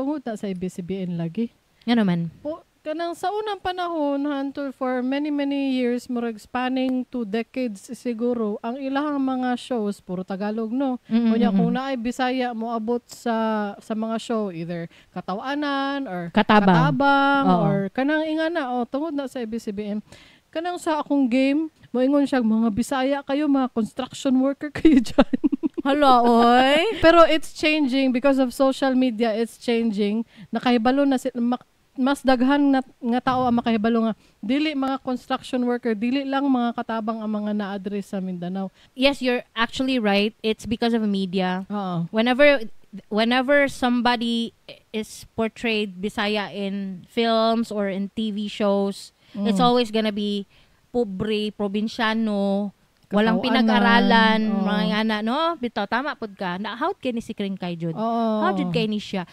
Tungod na sa ABS-CBN lagi. Nga naman. Po, kanang sa unang panahon, until for many, many years, murag spanning 2 decades siguro, ang ilahang mga shows puro Tagalog, no? Unya kung naay Bisaya, moabot sa mga show, either katawanan or Katabang. Katabang or kanang ingana. Oh, tungod na sa ABS-CBN. Kanang sa akong game, moingon siya, "Mga Bisaya kayo, mga construction worker kayo dyan." Hala, oy. Pero it's changing because of social media, it's changing. Nakahibalo na si, mas daghan na, nga tao ang makahibalo nga dili mga construction worker, dili lang mga katabang ang mga na-address sa Mindanao. Yes, you're actually right. It's because of media. Whenever somebody is portrayed Bisaya in films or in TV shows, it's always gonna be pobre, probinsyano, walang Katawanan. Pinag-aralan, mga ana, no? Bitaw, tama pud ka. Na, how kay ni si Kring kay jud? Oo. How jud kay ni siya?